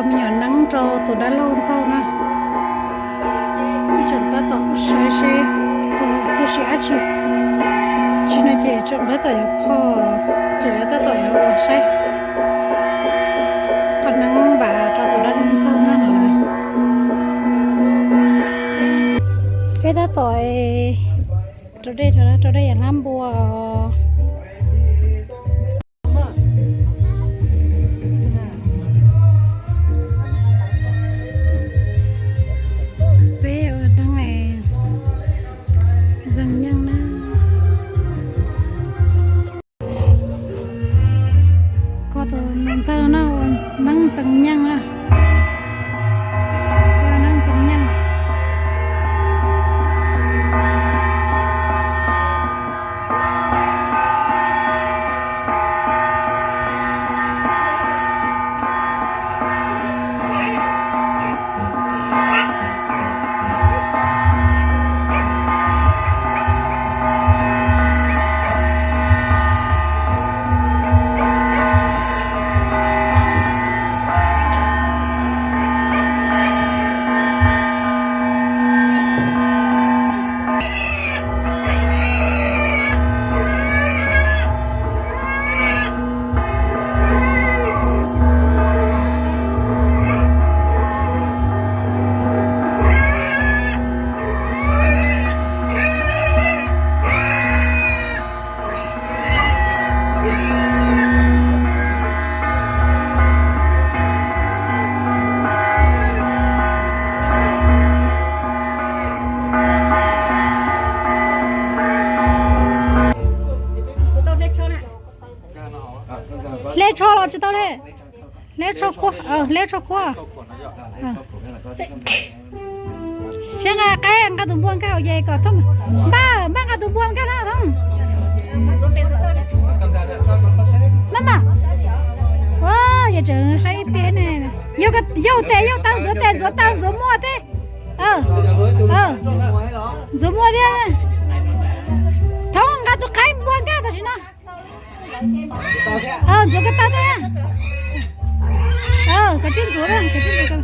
Me nyuam neeb rau tus dab laug ntxawg na. Tseem tab tom saib seb kho thiab siv dab tsi. Tsis no ces tseem tab tom yuav kho, tseem yuav tab tom yuav ua saib. Kho neeb npas rau tus dab laug ntxawg na no. Peb tab tom rau dej, rau dej yam hlab npua. Peb ua neeb zeeg nyeej na. Koj tus ntxawg no ua neeb zeeg nyeej na. Ua neeb zeeg nyeej. Hle tsho los tsis tau li. Hle tsho khuab, hle tsho khuab. Seb nqa qaib, nqa tus npua nkag hauv ces kom thooj. Npaj, npaj nqa tus npua nkag na thooj. Maj mam. Yog tseem saib ib pliag ne. Yog tes yog taw ntxuav tes ntxuav taw ntxuav muaj thiab. Ntxuav muaj thiab. Thooj nqa tus qaib npua nkag tam sim no. Ntxuav koj tau thiab. Koj tib ntxuav, koj tib ntxuav.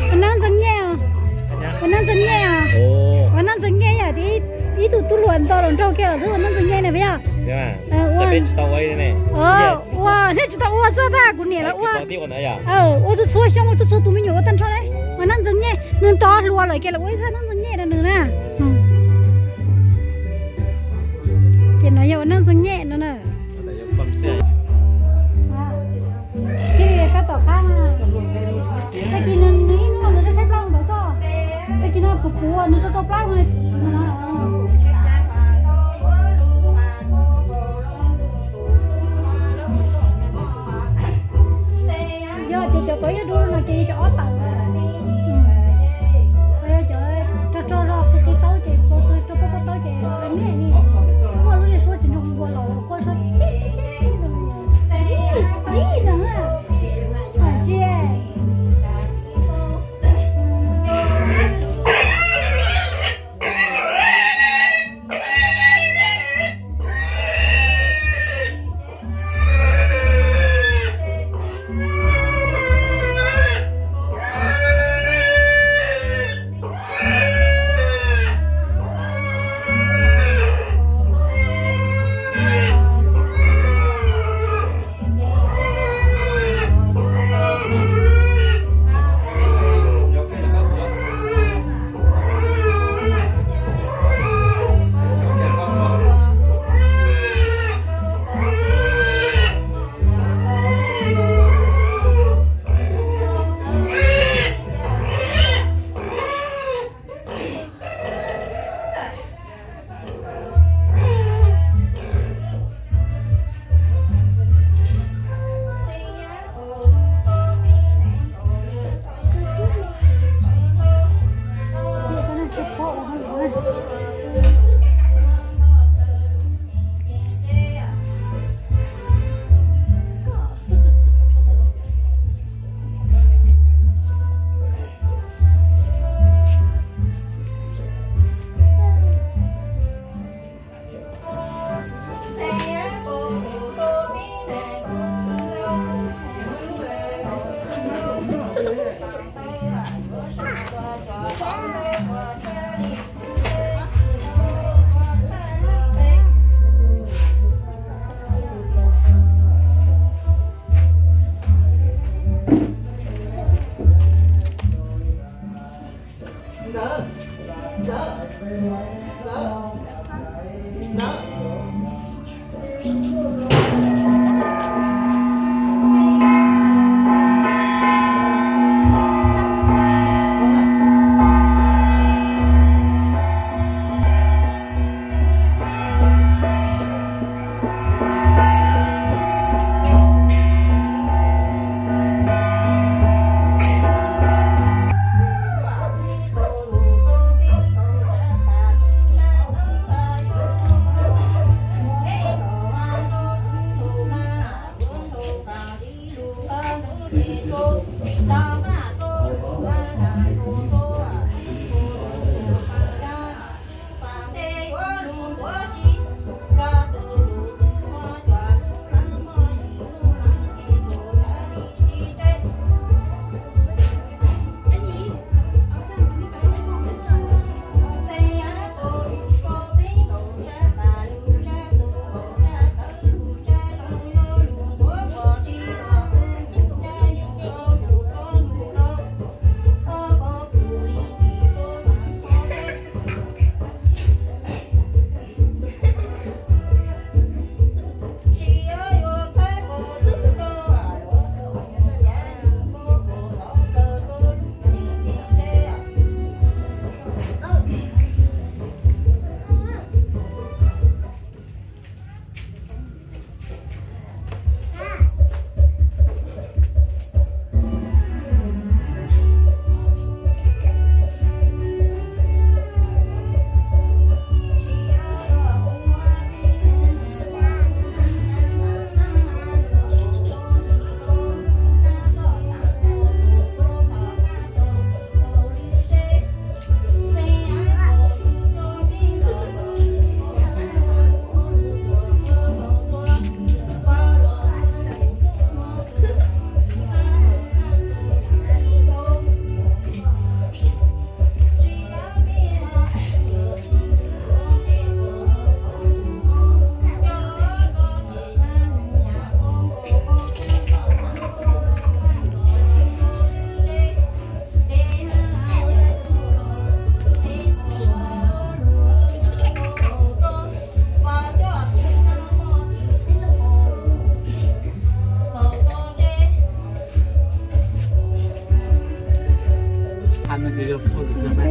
Ua neeb ntxeev nyej os. Ua neeb ntxeev nyej os. Ua neeb ntxeev nyej yom, ib tug tub hluas nto los nraug kiag los twb ua neeb ntxeev nyej ne puas yog? Ua, ua thiaj tsis tau ua xwb tab kuv niam los ua. Ua txhua txhua xyoo ua txhua txhua tus me nyuam ua tag nrho ne. Ua neeb ntxeev nyej, nws nto hluas lawm ces los ua ib thaj neeb ntxeev nyej rau nws na. Ces no yog ua neeb ntxeev nyej no na. Thiaj li tab tom qab na. Tag kis nws ib hnub nws saib plaub ntawd xwb. Tag kis no kuv kuv nws rau rau plaub no. Yog ces cov kov yog dua no ces yog cov ob tawm. Yog cov rog rog zog qi qi taub ces rau poj poj taub ces me me li. Quaj lub li suab tsis nrog npua los quaj suab. Ib no na. Tsis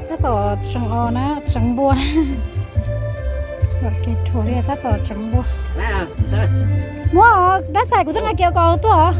Tab tom tseev os na, tseev npua. Tab tom tseev npua. Muab dab xais kuv twb nqa kiag kom tuaj os.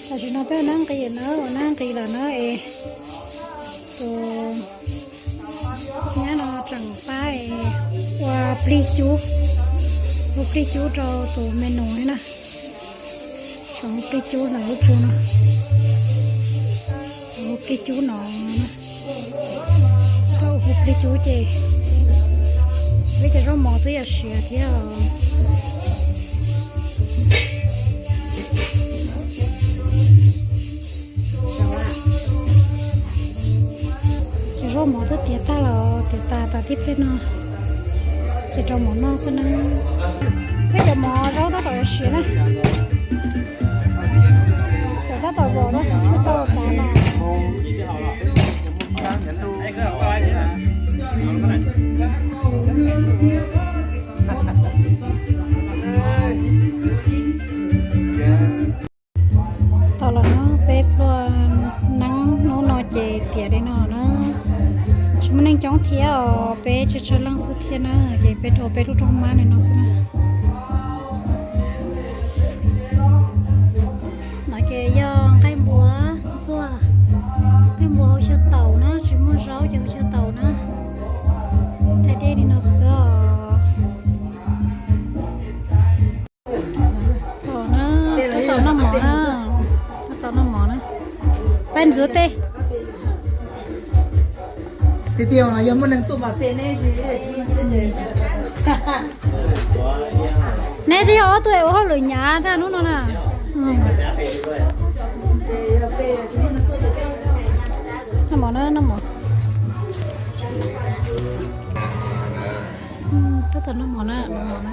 Tam sim no peb ua nab nqis na, ua nab nqis lawm na es tus nyab no tseem pab es ua plig cub, ua plig cub rau tus me nus li na. Tseem ua plig cub ntawm lub tsu no, ua plig cub no. Tau hu plig cub ces peb cov zaub mov twb yuav siav thiab os. Cov zaub mov twb tiav tag los tiav tas tas tib pliag no, ces rau mov noj xwb na. Peb cov mov zaub tab tom yuav siav na. Cov tab tom vom na, twb tau tav no. Tau los no peb pluaj neeb hnub no ces tiav li no na. Tsis muaj neeg coob thiab os, peb tsawg tsawg leej xwb thiab na, ces peb rau peb lub rooj mab li no xwb na. No ces yog nqaij npua ntxuaj, nqaij npua hau xyaw taum na, tsis muaj zaub ces hau xyaw taum na. Thaij dej li no xwb os. Taum na, tab tom noj mov na, tab tom noj mov na. Peb ntxuav tej. Tiag tiag mas yog muaj neeg tuaj mas peb ne. Neb twb yog ob tug ua hauj lwm hnyav tag hnub no na. Noj mov na, noj mov. Tab tom noj mov na, noj mov na.